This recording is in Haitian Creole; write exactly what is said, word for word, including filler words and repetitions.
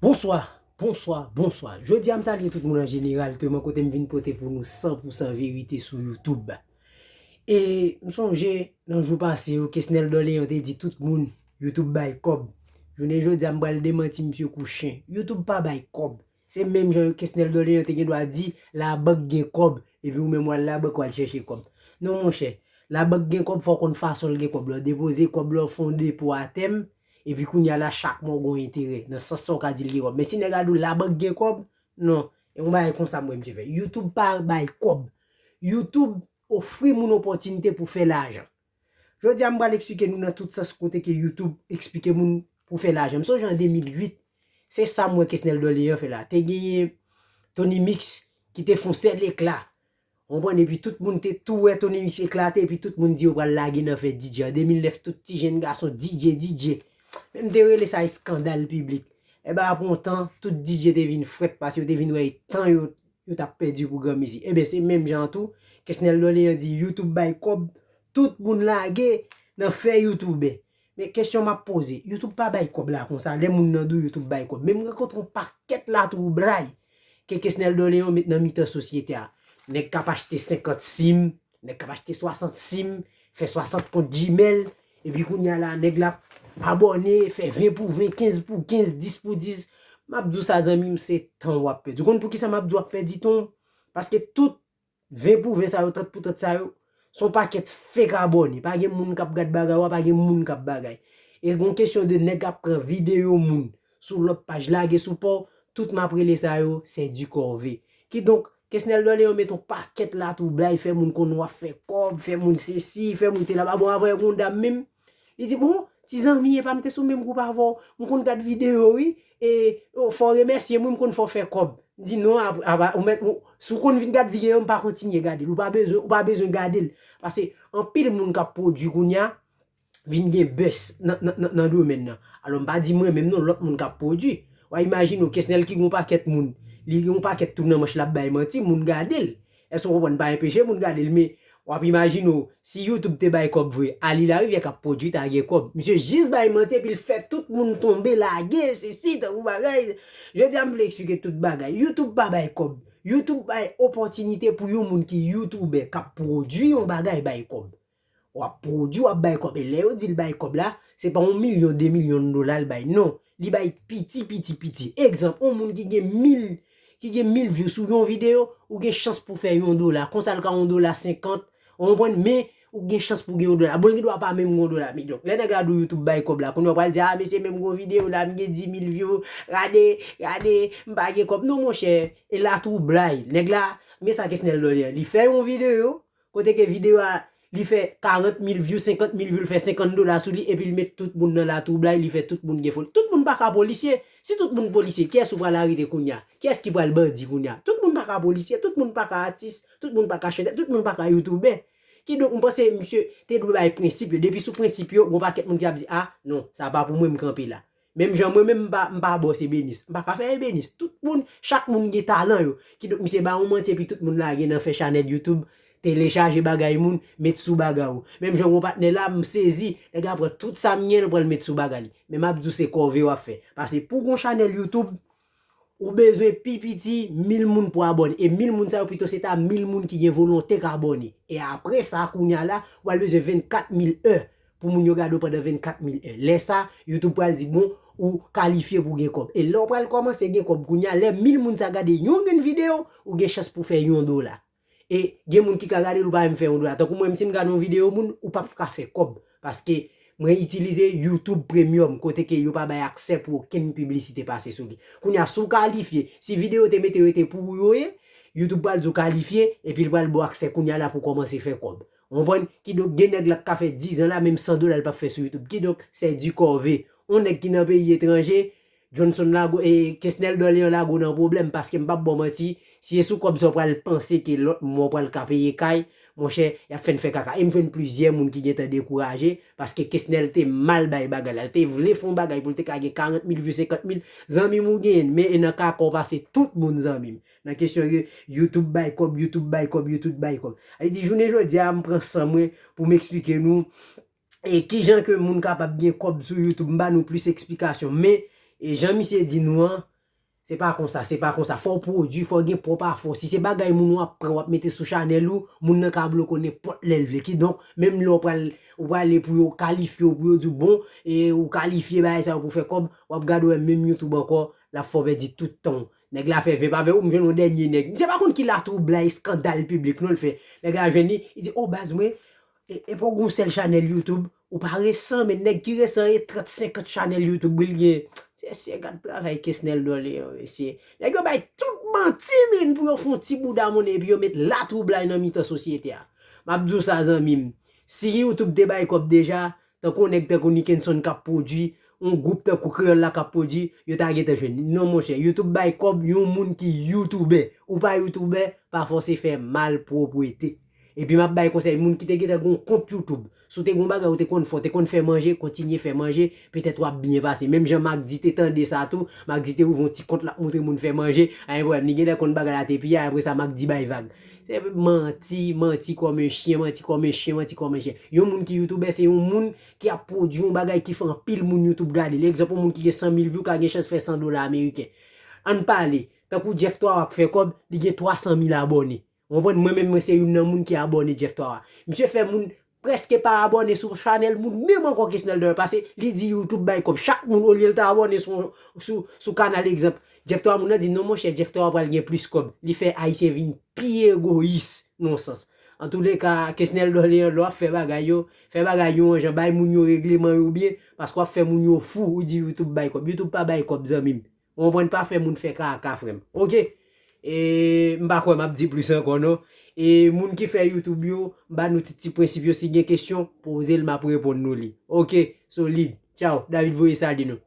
Bonswa, bonswa, bonswa. Jodi a m salye tout moun an jeneral, ke mwen kote m vin pote pou nou san pou san verite sou YouTube. E m sonje nan jou pase yo, Kesnel Dorlean te di tout moun, YouTube bay kòb. Jounen jodi a m pral demanti misye kou chen. YouTube pa bay kòb. Se menm jan Kesnel Dorlean te gen dwa di, labank gen kòb, epi ou menm w al labank w al chèche kòb. Non monchè, labank gen kòb, fò w konn fason l gen kòb la. Depoze kòb la, w fè yon depo a tèm, epi kounye a la chak mwa w gen yon enterè. Nan sans sa w ka di l gen kòb. Men si nèg la di w labank gen kòb, non. E yon bagay konsa m wè misye fè. YouTube pa bay kòb. YouTube ofri moun opòtinite pou fè lajan. Jodi a m pral eksplike nou nan tout sans kote ke YouTube eksplike moun pou fè lajan. M sonje an de mil uit, se sa m wè Kesnel Dorlean fè la. Te genyen Tony Mix ki te fè yon sèl ekla. Konprann? Epi tout moun te tou wè Tony Mix eklate, epi tout moun di yo pral lage nan fè D J. An de mil nèf, tout ti jenn gason D J, D J. Men m te rele sa eskandal piblik. Enben, apre yon tan, tout D J te vin frèt, paske yo te vin wè tan yo, yo t ap pèdi pou granmesi. Enben, se menm jan an tou, Kesnel Dorlean di YouTube bay kòb, tout moun lage nan fè youtubè. Men kesyon m ap poze, YouTube pa bay kòb la konsa, lè moun nan di w YouTube bay kòb. Men m rankontre yon pakèt latwoublay ke Kesnel Dorlean met nan mitan sosyete a. Nèg k ap achte senkant sim, nèg k ap achte swasant sim, fè swasant kont Gmail, epi kounye a la, nèg la ap abòne, fè ven pou ven, kenz pou kenz, dis pou dis. M ap di w sa, zanmi m, se tan w ap pèdi. Ou konn poukisa m ap di w w ap pèdi tan w? Paske tout ven pou ven sa yo, trant pou trant sa yo, se yon pakèt fake abòne. Pa gen moun k ap gad bagay ou a, pa gen moun k ap bagay. E gon kesyon de nèg ap pran videyo moun sou lòt paj lage sou pa w, tout m ap rele sa yo, se di kòve. Kidonk, Kesnel Dorlean met yon pakèt latwoublay, fè moun konn w ap fè kòb, fè moun sesi, fè moun sela. Pa bon, avè yon dam menm, li di, bon, ti zanmi, e pa m te sou menm gwoup avè w, m konn gad videyo, wi, e o, fò w remèsye m, wi, m konn fè w fè kòb. M di, non, apa, apa, ou mèt, ou, si w konn vin gad videyo, m pa kontinye gade l, ou pa bezwen, ou pa bezwen gade l. Paske anpil moun k ap pwodui kounye a, vin gen buzz nan, nan, nan, nan domèn nan. Alò, m pa di mwen menm non, lòt moun k ap pwodui. W a imajine w, Kesnel ki gen yon pakèt moun, li gen yon pakèt twou nan manch l ap bay manti, moun gade l. Èske w konprann? Pa enpeche moun gade l, men w ap imajine w, si YouTube te bay kòb vre, Ali Larivière k ap pwodui ta gen kòb. Misye jis bay manti epi l fè tout moun tonbe, lage, sesi, tankou bagay. Jodi a m vle eksplike tout bagay. YouTube pa bay kòb. YouTube bay opòtinite pou yon moun ki youtubè k ap pwodui yon bagay bay kòb. W ap pwodui, w ap bay kòb. E lè yo di l bay kòb la, se pa yon milyon, de milyon dola l bay. Non, li bay piti, piti, piti. Egzanp, yon moun ki gen mil, ki gen mil view sou yon videyo, ou gen chans pou fè yon dola. Konsa l ka yon dola senkant, ou konprann, men ou gen chans pou gen yon dola. Bon, l gen dwa pa menm gen yon dola. Men donk, lè nèg la di w YouTube bay kòb la, kounye a w pral di, a, mesye, menm gon videyo la, m gen dis mil view, gade, gade, m pa gen kòb. Non, monchè, e latwoublay. Nèg la, men sa Kesnel Dorlean, li fè yon videyo, kote ke videyo a, li fè karant mil view, senkant mil view, l fè senkant dola sou li, epi l met tout moun nan latwoublay, li fè tout moun gen foli. Tout moun pa ka polisye. Si tout moun polisye, kiyès ou pral arete kounye a? Kiyès ki pral bandi kounye a? Tout moun pa ka polisye, tout moun pa ka atis, tout moun pa ka chantè, tout moun pa ka youtubè. Kidonk, m panse misye te dwe bay prensip yo. Depi sou prensip yo, gon pakèt moun ki ap di, a, non, sa pa pou mwen, m kanpe la. Menm jan mwen menm, m pa, m pa bòs ebenis. M pa ka fè ebenis. Tout moun, chak moun gen talan yo. Kidonk, misye ba yon manti epi tout moun lage nan fè chanèl YouTube, telechaje bagay moun, met sou bagay ou. Menm jan gon patnè la, m sezi, nèg la pran tout sa m gen, l pral met sou bagay li. Men m ap di w se kòve w ap fè. Paske pou gon chanèl YouTube, ou bezwen pi piti mil moun pou abòne. E mil moun sa yo pito se ta mil moun ki gen volonte k abòne. E apre sa, kounye a la, ou pral bezwen vennkat mil è pou moun yo gade w pandan vennkat mil è. Lè sa, YouTube pral di, bon, ou kalifye pou gen kòb. E lè w pral kòmanse gen kòb kounye a, lè mil moun sa gade yon grenn videyo, ou gen chans pou fè yon dola. E gen moun ki ka gade l, ou pa menm fè yon dola. Tankou mwen menm, si m gade yon videyo moun, ou p ap ka fè kòb. Paske mwen itilize YouTube Premium, kote ke yo pa bay aksè pou okenn piblisite pase sou li. Kounye a, si w kalifye, si videyo te mete rete pou ou yo ye, YouTube pral di w kalifye, epi l pral ba w aksè kounye a la pou w kòmanse fè kòb. Ou konprann? Kidonk, gen nèg la k ka fè dizan la, menm san dola l p ap fè sou YouTube. Kidonk, se di kòve. Yon nèg ki nan peyi etranje, Johnson Lago, e Kesnel Dorlean Lago nan pwoblèm, paske m p ap ba w manti, si se sou kòb sa w pral panse ke lòt mwa w pral ka peye kay, monchè, y ap fè n fè kaka. E m jwenn plizyè moun ki gentan dekouraje, paske Kesnel te mal bay bagay la. L te vle fè yon bagay pou l te ka gen karant mil view, senkant mil. Zanmi m, ou genyen l, men e nan kaka w pase tout moun, zanmi m. Nan kesyon yo, YouTube bay kòb, YouTube bay kòb, YouTube bay kòb. Sa vle di, jounen jodi a, m pran san mwen pou m eksplike nou e kijan ke moun kapab gen kòb sou YouTube. M ba nou plis eksplikasyon. Men, e jan misye di nou an, Se pa konsa, se pa konsa. Fò w pwodui, fò w gen pwòp afè w. Si se bagay moun w ap pran, w ap mete sou chanèl ou, moun nan ka bloke w nenpòt lè l vle. Kidonk, menm lè w pral, ou prale pou yo kalifye w, pou yo di w bon, e ou kalifye bagay sa yo pou fè kòb, w ap gade w wè menm YouTube ankò, l ap fè w pèdi tout tan w. Nèg la fè ven pa ven, ou m jwenn yon dènye nèg. Misye pa konn ki latwoublay, eskandal piblik non l fè. Nèg la jwenn li, li di, o baz mwen, e, e pa w gen yon sèl chanèl YouTube, ou pa resan, men nèg ki resan e trant, senkant chanèl YouTube wi l gen. Se, se gad travay Kesnel Dorlean, mesye. Nèg yo bay tout manti, men pou yo fè yon ti bouda monnen, epi yo met latwoublay nan mitan sosyete a. M ap di w sa, zanmi m. Si YouTube te bay kòb deja, tankou yon nèg tankou Nickenson k ap pwodui, yon gwoup tankou Kreyòl la k ap pwodui, yo ta gentan jwenn. Non, monchè, YouTube bay kòb yon moun ki youtubè. Ou pa youtubè, pa fòse fè malpwòpte. Epi m ap bay konsèy, moun ki te gentan gen yon kont YouTube, si w te gen yon bagay ou te konn fè, w te konn fè manje, kontinye fè manje, petèt w ap byen pase. Menm jan Mack D te tande sa tou, Mack D te ouvri yon ti kont l ap montre moun fè manje, a yon pwoblèm, li genlè konn bagay la te piye, apre sa Mack D bay vag. Se manti, manti kòm en chyen, manti kòm en chyen, manti kòm en chyen. Yon moun ki youtubè, se yon moun ki ap pwodui yon bagay ki fè anpil moun YouTube gade l. Egzanp, yon moun ki gen san mil view ka gen chans fè san dola ameriken. Ann pale, tankou Jeff Twawa k fè kòb, li gen twa san mil abòne. Ou konprann? Mwen menm, mwen se youn nan moun ki abòne Jeff Twawa. Misye fè moun prèske pa abòne sou chanèl moun menm ankò Kesnel Dorlean, paske li di YouTube bay kòb. Chak moun, olye l ta abòne sou, sou, sou kanal, egzanp, Jeff Twawa, moun nan di non monchè, Jeff Twawa pral gen plis kòb. Li fè Ayisyen vin pi egoyis nan yon sans. Antouleka, Kesnel Dorlean, lè w ap fè bagay yo, fè bagay yo yon jan, bay moun yo regleman yo byen, paske w ap fè moun yo fou, ou di YouTube bay kòb. YouTube pa bay kòb, zanmi m. Ou konprann, pa fè moun fè kaka, frè m. Oke? E m pa kwè m ap di plis ankò non. E moun ki fè YouTube yo, m ba nou ti ti prensip yo, si gen kesyon, poze l, m ap reponn nou li. Oke, solid. Tchaw, David voye salye nou.